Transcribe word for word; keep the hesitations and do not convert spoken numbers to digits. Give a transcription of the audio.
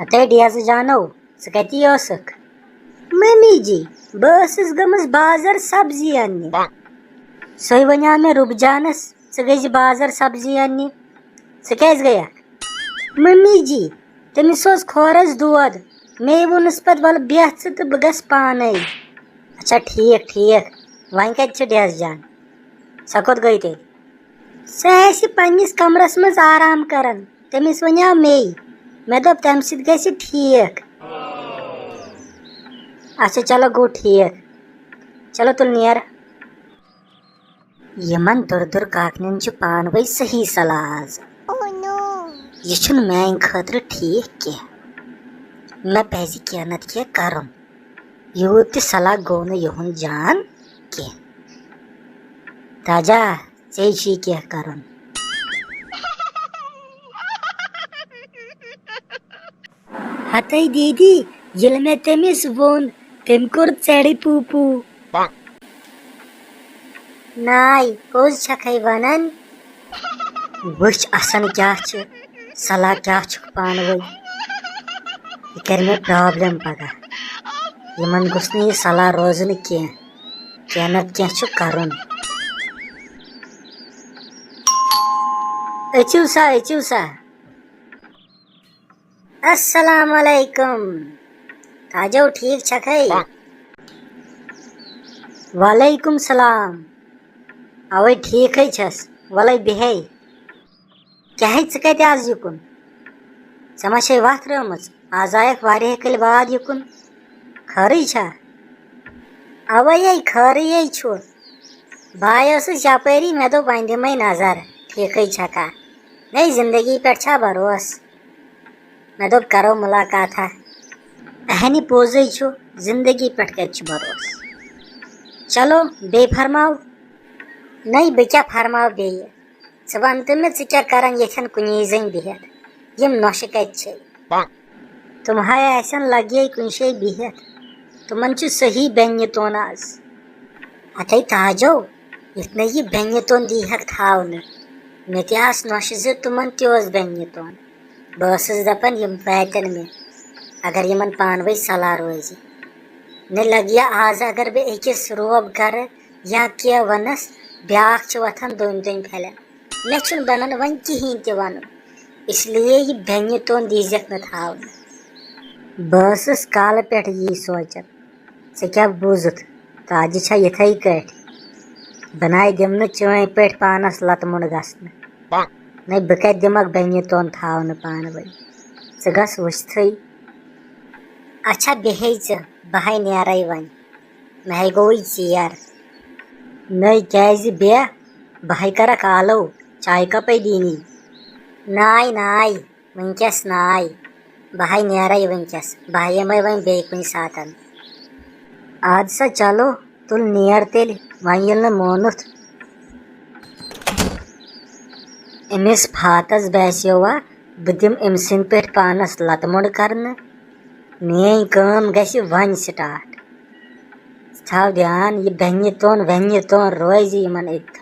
ہتے ڈیزٕ جانو، ژٕ کتی ٲسٕکھ؟ ممی جی، بہٕ ٲسٕس گٔمٕژ بازر سبزی اننہِ۔ سۄے ونیاو مےٚ رُبہٕ جانس، ژٕ گٔے زِ بازر سبزی اننہِ۔ ژٕ کیازِ گٔیکھ؟ ممی جی، تٔمِس اوس کھورس دود۔ مے ووٚنُس پتہٕ، "ولہٕ بیٚہہ ژٕ تہٕ بہٕ گژھٕ پانے۔" اچھا، ٹھیٖک، ٹھیٖک۔ وۄنۍ کتہِ چھِ ڈیزٕ جان؟ سۄ کوٚت گٔے تیٚلہِ؟ سۄ آسہِ پننِس کمرس منٛز آرام کران۔ تٔمِس ونیاو مے، مےٚ دوٚپ تمہِ سۭتۍ گژھِ ٹھیٖک۔ اچھا، چلو، گوٚو ٹھیٖک۔ چلو، تُل نیر۔ یِمن دُردُر کاکنٮ۪ن چھُ پانہٕ وٲنۍ صحیح صلاح آز۔ Oh no! یہِ چھُنہٕ میانہِ خٲطرٕ ٹھیٖک کینٛہہ۔ مےٚ پزِ کینٛہہ نتہٕ کینٛہہ کرُن۔ یوٗت تہِ صلاح گوٚو نہٕ یِہُنٛد جان کینٛہہ۔ تاجا، ژےٚ چھُے کینٛہہ کرُن۔ ہتے دیدی، ییٚلہِ مےٚ تٔمِس ووٚن، تٔمۍ کوٚر ژیرٕ پوٗ پوٗ۔ ناے، پوٚز چھکھے ونان؟ وٕچھ، اسان کیٛاہ چھِ، صلاح کیٛاہ چھُکھ پانہٕ ؤنۍ۔ یہِ کرِ مےٚ problem پگاہ۔ یِمن گوٚژھ نہٕ یہِ صلاح روزُن کینٛہہ۔ کینٛہہ نتہٕ کینٛہہ چھُ کرُن۔ أژِو سا، أژِو سا۔ السلام علیکم۔ تاجو، ٹھیٖک چھکھے؟ وعلیکم سلام۔ اوے، ٹھیٖکھے چھس۔ وَلَے بیٚہے۔ کیٛاہ ہے، ژٕ کَتہِ آز یُکُن؟ ژےٚ ما چھے وَتھ رٲومٕژ؟ آز آیَکھ واریاہ کٲلۍ بعد یُکُن۔ خٲرٕے چھا؟ اوے، ہے، خٲرٕے ہے چھُ۔ بہٕ آیوسُس یَپٲری، مےٚ دوٚپ، وۄنۍ دِمَے نظر، ٹھیٖکھٕے چھَکھا؟ نَے، زِندگی پٮ۪ٹھ چھا بھروسہٕ؟ مےٚ دوٚپ، کَرو مُلاقاتھا۔ اَہَنہِ، پوٚزُے چھُ، زِندگی پٮ۪ٹھ کَتہِ چھُ بھروسہٕ؟ چلو، بیٚیہِ فرماو۔ نَے، بہٕ کیٛاہ فرماو بیٚیہِ؟ ژٕ وَن تہٕ مےٚ، ژٕ کیٛاہ کَران ییٚتھٮ۪ن کُنی زٔنۍ بِہِتھ؟ یِم نۄشہِ کَتہِ چھے؟ تِم ہاے آسن لگے کُنہِ جایہِ بِہِتھ۔ تِمن چھُ صحیح بینہِ توٚن آز۔ ہتے تاجو، یُتھ نہٕ یہِ بینہِ توٚن دیٖہکھ تھاونہٕ۔ مےٚ تہِ آس نۄشہِ زِ تِمن تہِ اوس بینہِ توٚن۔ بہٕ ٲسٕس دپان، یِم واتن مےٚ، اگر یِمن پانہٕ ؤنۍ صلاح روزِ۔ مےٚ لگہِ آز، اگر بہٕ أکِس روب کرٕ یا کینٛہہ ونس، بیٛاکھ چھُ وۄتھان دۄن دۄن پھلٮ۪ن۔ مےٚ چھُنہٕ بنان وۄنۍ کِہیٖنۍ تہِ وَنُن، اس لیے یہِ بینہِ توٚن دیٖزٮ۪کھ نہٕ تھاونہٕ۔ بہٕ ٲسٕس کالہٕ پٮ۪ٹھ یی سونٛچان، ژےٚ کیٛاہ بوٗزُتھ؟ تاجہِ چھا یِتھَے کٲٹھۍ؟ بہٕ نَے دِمہٕ نہٕ چٲنۍ پٲٹھۍ پانَس لَتہٕ موٚنٛڈ گژھنہٕ۔ نَے، بہٕ کَتہِ دِمَکھ بینہِ توٚن تھاونہٕ پانہٕ ؤنۍ؟ ژٕ گژھ وٕچھتھٕے۔ اچھا، بیٚہے ژٕ، بہٕ ہَے نیرَے وۄنۍ۔ مےٚ ہَے گوٚوُے ژیر۔ نٔے کیٛازِ بیٚہہ؟ بہٕ ہَے کَرَکھ آلو، چایہِ کَپَے دیٖنی۔ ناے، ناے، وٕنکیٚس ناے۔ بہٕ ہَے نیرَے وٕنکیٚس، بہٕ ہَے یِمَے وۄنۍ بیٚیہِ کُنہِ ساتَن۔ اَدٕ سا چلو، تُل نیر تیٚلہِ، وۄنۍ ییٚلہِ نہٕ مونُتھ۔ أمِس فاتَس باسیووا بہٕ دِمہٕ أمۍ سٕنٛدۍ پٲٹھۍ پانَس لَتہٕ موٚنٛڈ کَرنہٕ۔ میٛٲنۍ کٲم گژھِ وۄنۍ start۔ ژٕ تھاو دیان، یہِ بینہِ توٚن وینہِ توٚن روزِ یِمن أتھۍ۔